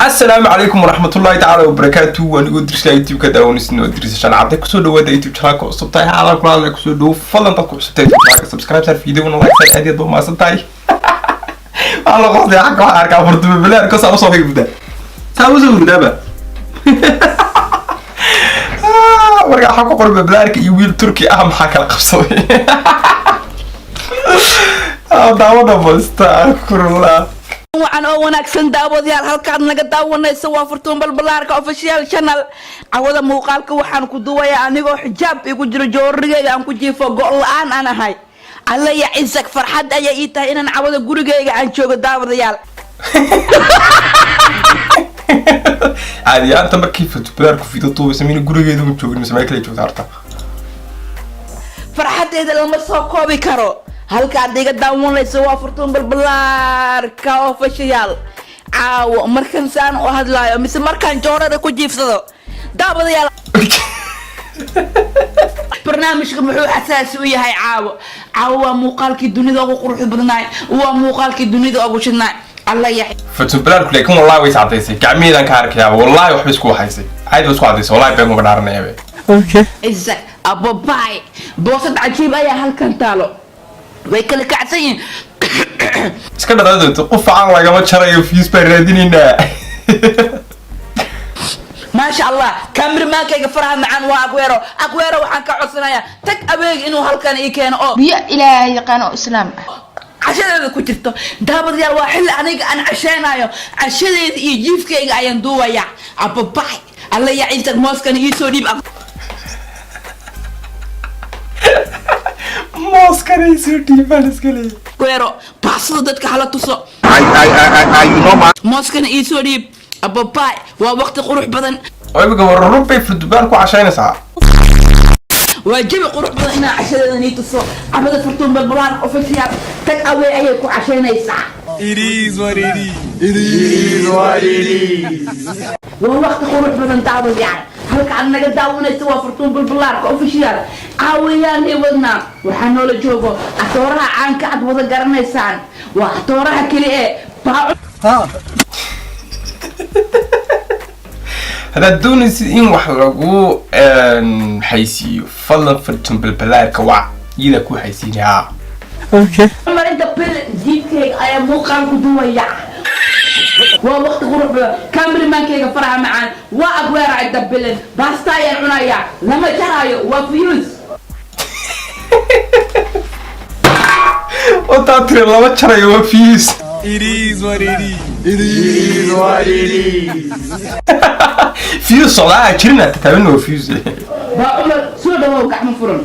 Asalaamu calaykum waraxmatullaahi tacaala wabarakaatu. Anigoo Dirisla YouTube ka daawanaysin oo Dirisa Shan Cabdi. Kusoo dhawaada YouTube channelka cusub tahay xaalan kula hadlay. Kusoo dhawo fadlan dadku cusub tahay YouTube channelka, subscribe sar, videogana like sar. Aad iyo aad baa mahadsan tahay. Waxaa la qosday xagga, waxaan arkaa furtuma bilaar ka saa usoo hurdaa, saa usoo hurdaaba. Marka waxaa ku qoran bablaarka iyo wiil Turki ah maxaa kala qabsaday? Daawada bastaakurla. Wacan oo wanaagsan daawadayaal, halkaad naga daawanayso waa Furtuun Balbalaarka Official Channel. Cawada muuqaalka waxaan ku duwayaa anigoo xijaab igu jiro, joorigeyga aan ku jiifo, go' la-aan aan ahay. Alla ya cisak, farxad ayay ii tahay inaan cawada gurigeyga aan joogo, daawadayaal. Caadi ahaanta markii fatubalaarku video duubaysa mina gurigeeda ma joogin mise meel kale joogta harta? Farxadeeda lama soo koobi karo. Halkaad iga daawanayso waa Furtuun Balbalaarka Official. Caawo markan saan u hadlaayo mise markaan joorara ku jiifsado, daawadayaal, barnaamijka muxuu xasaasi u yahay caawo? Caawo waa muuqaalkii dunida ugu quruxda badnaay, waa muuqaalkii dunida ugu shidnaay. Alla ya Fatubalaarku laakiin wallahi way is cadaysay, gacmiheedan ka arkayaaba. Wallahi waxba isku waxaysay, caadi ba isku cadaysay. Wallahi been kuma dhaaranaya. Ciise ababay, boosad cajiib ayaa halkan taalo, way kala kacsan yihiin. Iska dhaqadoonto, qof aan lagama jarayo, views baan raadinaynaa. Maasha Allah, kamermaankayga faraha macaan waa Aguero. Aguero waxaan ka codsanayaa tag abeeg inuu halkan ii keeno oo biyo Ilaahay yaqaan oo Islaam ah. Cashadeeda ku jirto, daawadayaal, waa xilli aniga aan casheenayo. Cashadeeda iyo jiifkayga ayaan duubayaa. Ababay, alla yaa ciise, mooskana iisoo dhiib. Mooskanayso dhiibaan iska leeyahay. Aguero, baasada dadka hala tuso. Mooskana iisoo dhiib. Ababay, waa waqti qurux badan. Oo imika wararun bay furtubaal ku cashaynaysaa. Waa jawi qurux badan inaa cashadeeda nii tuso. Cabada Furtuun Balbalaan Official tag away ayay ku cashaynaysaa. Waa waqti qurux badan, daawadayaal. Halka aad naga daawanaysa waa Furtuun Balbalaarka Official. Caawiyaanay wadnaa, waxaa noola joogo atooraha caanka aad wada garanaysaan, waa atooraha keli ee baaco. Haddaad doonaysid in wax lagu xaysiiyo, fadlan Fartun Balbalaarka wac, iyada ku xaysiinaya. Marinta bil jiibkayga ayaa muuqaal ku duwaya. Waa waqti qurux badan. Cameraman-kayga faraha macaan waa Agweera cidda bilen. Baasta ayaan cunayaa, lama jaraayo, waa views. Wataa tiri lama jarayo, waa views. Views socdaa jirina tataabin, waa views. Baa Cumar, soo dhawow, gacmo furan.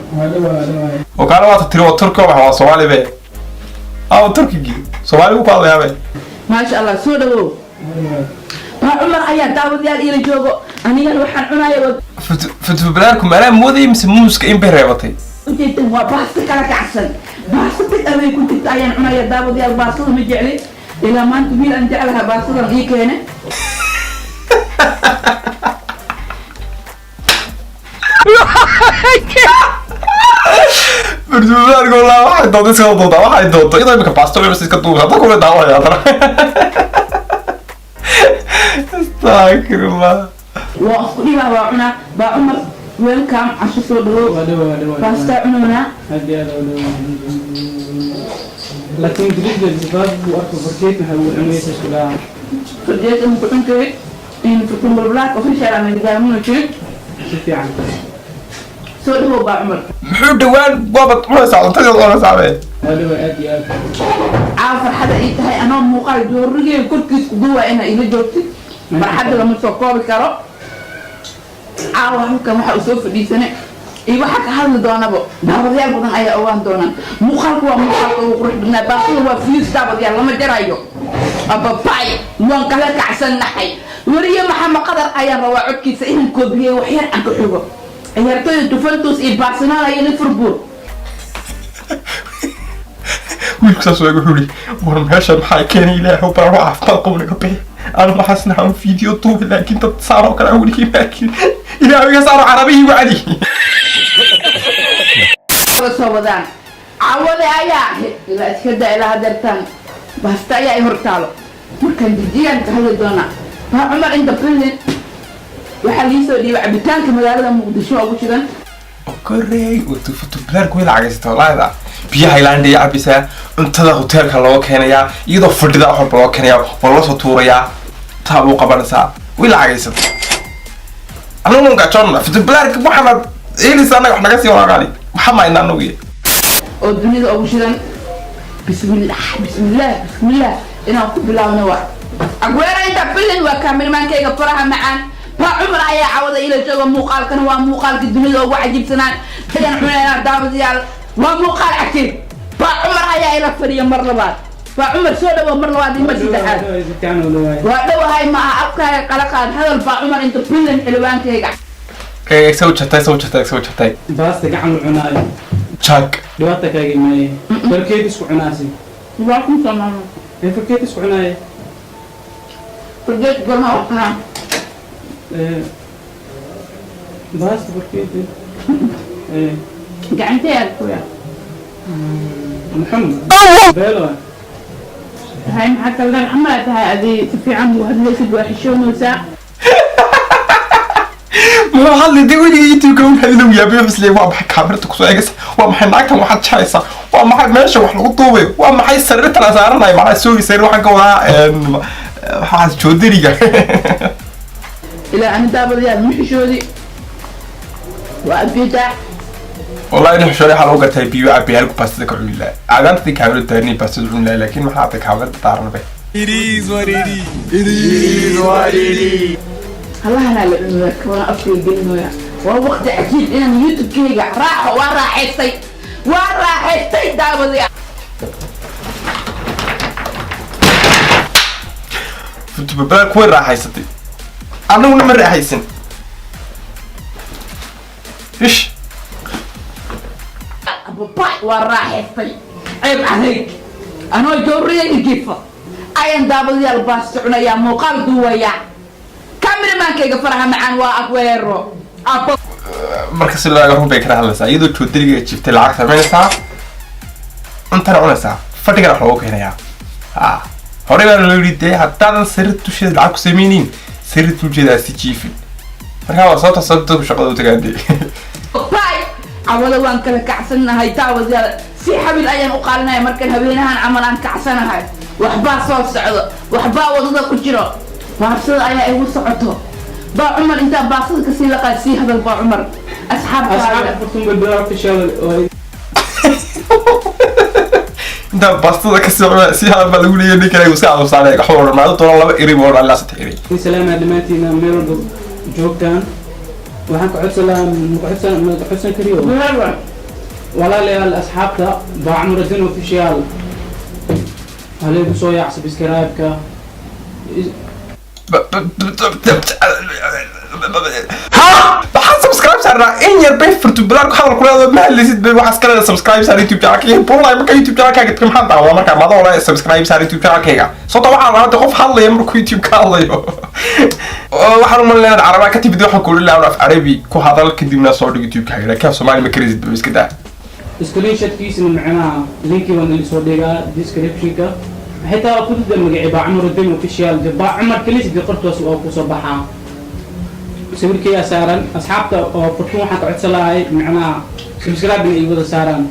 Oo kaale waata tiri waa Turki, waxa waa Soomaali be, aa Turkigii Soomaali ku hadlayaa be. Maasha Allah, soo dhawow. Baa Cumar ayaa daawadayaal iila joogo, anigana waxaan cunaya waa Fatubalaarku maanaa moodayay mise muuska in bay reebatay? Ujeedan waa baasto kala kacsan, baasto tag away ku jirta ayaan cunaya, daawadayaal. Baastada ma jecli, ilaa maanta wiil aan jeclaha baastadan ii keene. Fatubalaarku walaa waxay doonto iska doontaa, waxay doonto iyadoo imika baasto cunaysa iska duubsa hadda kuma daawaya haddana. Astaghfirullah. Waa isku dhibaa, waa cunaa. Baa Cumar, welcome, casho soo dhawow, baastaa cunoonaa. Laakiin gridda sabaab buu arko fargeet waxa uu cunaysa sugaa. Fargeet ku cuntay in Furtuun Balbalaarka Official aan nagaamuno jirin. Si fiican. Soo dhawow, baa Cumar. Muxuu dhawaan waabad cunaysaa cuntadeed cunaysaa be. Waa dhawa, aad iyo aad. Caawa farxada ii tahay anoo muuqaal joorigeyga korkiis ku duuba inaa ila joogtid, farxadda lama soo koobi karo. Caawa halkan waxa uu soo fadhiisanay iyo waxa ka hadli doonaba daawadayaal badan ayaa ogaan doonaan. Muuqaalku waa muuqaalka ugu qurux badnaa. Baasada waa views, daawadayaal, lama jarayo. Ababay, waan kala kacsannahay. Weriye Maxamed Qadar ayaan rabaa codkiisa inaan koobiyey, waxyar aan ka xogo ciyaartooyda Juventus iyo Barcelona iyo Liverpool. Wiilku saas waaga wuxuu yidhi, war meesha maxaa keenay? Ilaahu baan caafimaad qabo naga bixi. Anu maxaasna aan video duubi, laakiin dad saaroo kale aan weligii ma arkin. Ilaahu iga saaro carabihii wacdi. Soo wadaan cawade ayaa ilaa iska daa, ilaa hadeertaan baasta ayaa i hortaalo, markaan dejiyaan ka hadli doonaa. Baa Cumar inta building waxaa liisoo dhiibay cabitaanka magaalada Muqdisho ugu jiran. Korey futublaarku way lacagaysata walaahida. Biyaha Highlandia cabaysaa, cuntada hoteelka loo keenayaa, iyadoo fadhida wax walba loo keenayaa, waa loo soo tuurayaa, taa buu qabanaysaa, way lacagaysata. Anagu gajoonna futublaarka waxaana eelaysa annaga wax naga sii walaaqaali waxa mayna anagu. Oo dunida ugu shidan. Bismillah, bismillah, bismillah, inaan ku bilaabno waa Agweera inta building. Waa kaamirmaankayga faraha macaan. Baa Cumar ayaa cawada ila jooga. Muuqaalkana waa muuqaalka dunida ugu cajiibsanaan ayaan cunaynaa. Daawadayaal, waa muuqaal cajiib. Baa Cumar ayaa ila fadhiya mar labaad. Baa Cumar, soo dhawo mar labaad iyo mar saddexaad. Si fiican u dhawaay. Waa dhowahay, ma aha afkaaga qala qaad hadal. Baa Cumar inta building, xildhibaankayga. Soo jartay, soo jartay, soo jartay. Baasta gacan u cunaayo. Jag. Dhibaata kaaga imaayay. Farkeed isku cunaasi. Waa ku samaano. Ee farkeed isku cunaaya. Fargeed gorma wax cunaa? Ee baasta farkeed. Ee gacantee aad kuya. Maxamed. Beelo. Hay, maxaa kaldan camal tahay adii? Si fiican buu hadlaysid, waa xishoonaysaa. Muxuu hadlay dee? Weligii YouTube-ka u hadluu yaabay xusleey. Waa maxay kaamirada kusoo eegaysa? Waa maxay naagtan waxaad jaraysaa? Waa maxay meesha wax lagu duubayo? Waa maxay sariirtan aan saaranayo? Maxaa soogi sariir waxaan ka wadaa waxaas joodariga. Ilaa ani daabadayaal ma xishoodi, waa adgeedaa. Wallahi in xishoodi waxaa lagu gartaa biyo cabay halku baastada ka cuni lahaa cadaantadii kaamirada taagni baastada cuni lahaa, laakiin maxaa hatay kaamirada daaran bay. Halahanaa la cunuyaa kawana afkay gelinooya. Waa waqti cajiib inaan YouTube-kayga raaxo. Waa raaxaystay, waa raaxaystay daawadayaal. Balaa kuway raaxaysatay, annaguna ma raaxaysan ish. Ababay, waa raaxaystay. Ceeb adeeg anoo jooriyayga jiifa ayaan daawadayaal baasta cunayaa, muuqaal duuwayaa. Kameramaankayga faraha macaan waa Agweero abo. Marka si looga run bay kala hadlaysaa, iyadoo joodariga jiftay lacag samaynaysaa, cuntana cunaysaa, fadhigana wax loogu keenayaa. Ha horey baa loo yidhi dee, haddaadan sariir dusheeda lacag ku samaynin, sariir dusheeda si jiifin. Marka waa sababta sababta dadku shaqada u tagaan dee. Bay cawada waan kala kacsanahay daawadayaal. Si xabil ayaan u qaalinaya markaan habeenahan camal aan kacsanahay. Waxbaa soo socdo, waxbaa wadada ku jiro, baabsada ayaa igu socoto. Baa Cumar intaa baasada kasii laqaa sii hadal. Baa Cumar, asxaabtaada. Asxaabta Furtun Balbala Official oo Intaa baastada ka socda si hadal baa lagu leeyahay. Ninkan iska aamusaanay, waxba odhan maado doona, laba eri buu odhan ilaa saddex eri. Salaama dhammaantiina meel walba joogtaan. Waxaan ka codsan lahaa, ma ka codsan, ma ka codsan kariyo? Walaalayaal, asxaabta Baacmuradin Official halaygu soo yaac subscribe-ka. Maxaa subscribe saarnaa? In yar bay furtubalaarku hadal ku leedahay, ma hadlaysid bay waxaas ka leedahay. Subscribe saar YouTube channelkayga buulay. Marka YouTube channelkayga dadka maxaan daawadaa? Marka mada ole subscribe saar YouTube channelkayga, sababta waxaan rabaa qof hadlaya markuu YouTube ka hadlayo. Waxaan uma leeyahay carabaa ka timid, waxaan ku odhan lahaa af Carabi ku hadal, kadibna soo dhig YouTube-kaaga, laakiin af Soomaali ma karaysid ba, iska daa. Screenshotkiisana macnaha linkii waan idin soo dhigaa description-ka. Xitaa waa fududa magacii Baacmuradin Official, Baa Cumar keliis dii qortoos waa kusoo baxaa, sawirkaygaa saaran. Asxaabta oo Furtun waxaan ka codsan lahay macnaha subscribe inay wada saaraan.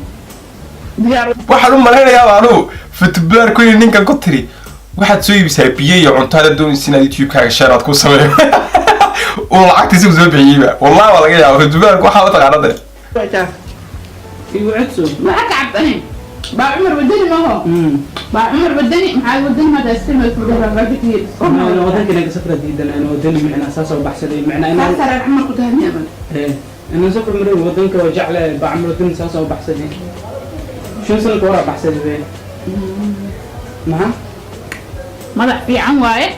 Diyaar. Waxaan u malaynayaa anugu futubalaarku inay ninkan ku tiri waxaad soo iibisaa biyo iyo cunto haddaad doonaysa inaad YouTube-kaaga share aad ku sameeyo, uu lacagtiisa ku soo bixiyeyba. Wallahi waa laga yaaba futubalaarku waxaa la taqaana de. Igu codso. Maxaa ka cabsanayn? Baa Cumar wadani maho. Baa Cumar wadani, maxaa wadani maada أنا ودنك أنا سفرة جدا، أنا ودني معنا أساسا وبحسدي معنا أنا. saasaa cumar ku tahay miyaman? إيه أنا سفر مرة ودنك وجعله بعمر ودن أساسا وبحسدي شو سنة ورا بحسدي بيه مع madax fiican waaye.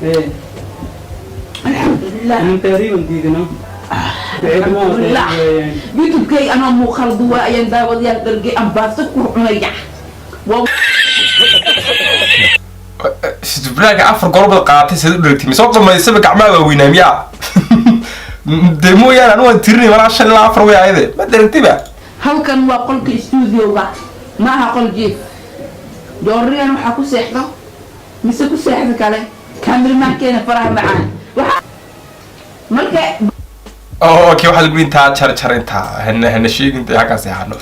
إيه. Alxamdulilah. أنا تقريبا ديدنا Alxamdulilah. YouTube-kay anoo muuqaal duwa ayaan daawadayaal dhargay, aan baasto ku cunaya. Waa Futubalaarka afar goor baad qaadatay, sidaad u dhergtay mise dhamaysaba gacmaha waaweynaa miyaa dee? Mooyaane anu waan tirinay malaa shan ilaa afar way ayade, ma dhergtayba. Halkan waa qolka stuudioga, ma aha qol jiif. Joorigan waxaa ku seexdo mise ku seexda kale. Cameramankeena faraha macaan waxa marka. Oh, okay, waxaa lagu intaa jarjarintaa hana sheegin dee, halkaan seexano.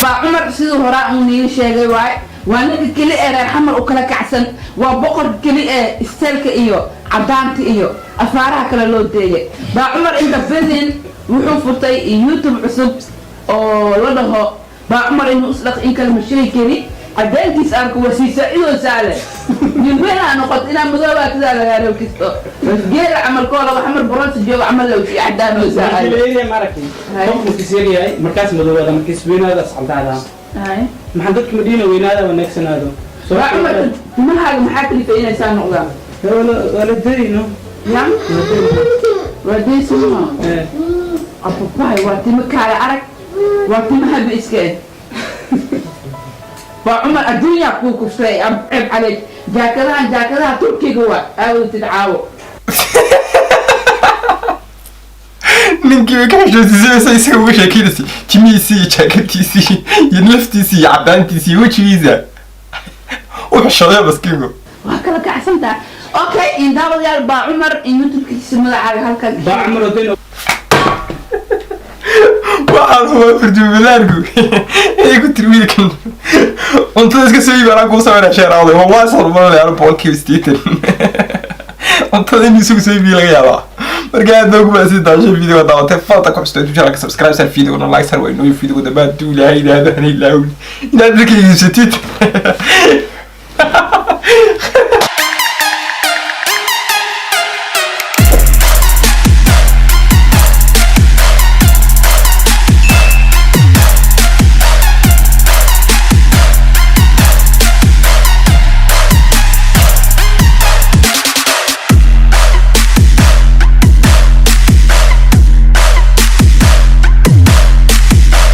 Baa Cumar siduu horaa uu niiga sheegay waaye, waa ninka keli ee reer Xamar u kala kacsan, waa boqorka keli ee isteelka iyo cadaanta iyo afaaraha kale loo deeyay. Baa Cumar inta bedin wuxuu furtay YouTube cusub oo la dhaho Baa Cumar. Inuu isdhaq in kale ma sheegi kari, cadaantiis arko waa siisaa-idoo saale nilweynaa noqoto inaa madoobaa sidaa lagaa reeb kisto geela camal koola xamar bronse jooga camal la usii cadaanoo saale. Markii ma aragtay, qof markiis yar yahay markaas madoobaada, markiis weynaada ascaldaada. Maxaa dadka Madiina weynaada wanaagsanaado? Baa Cumar, timahaaga maxaa kalifay inay saa noqdaan? Waa la dayno. Ya, waa deysuma. Ababahay, waa timo kaale arag, waa timaha ba iska eh. Baa Cumar, adduunyaa kuu kuftay, ceeb caleyk. Jaakadahan jaakadaha Turkiga waa aawadatid caawo. Ninkii bay ka xishoosiisanaysa, isaga uga sheekeynaysay timihiisii iyo jaakadtiisii iyo laftiisii iyo cadaantiisii iyo wejigiisa u xishooday maskiinku. Waa kala kacsantaha. Okay, in daawadayaal, Baa Cumar in YouTube-kiisa magacaaga halkan. Baa Cumar Odin. Waxaan hubaa furjumadaanku ay ku tiri wiilkan cuntada iska soo iibi, anaa kuu sameynaa sheeraawday. Wallahi soo 80% cuntada in isugu soo iibiyo laga yaabaa. Marka aad baa ugu mahadsan daawasha video daawatay. Fadlan ku xusto YouTube channelka subscribe sar, video na like sar. Waa inoo video dambe hadduu Ilaahay yidhaahdo. Hana ilaawin inaad dadka iibsatid.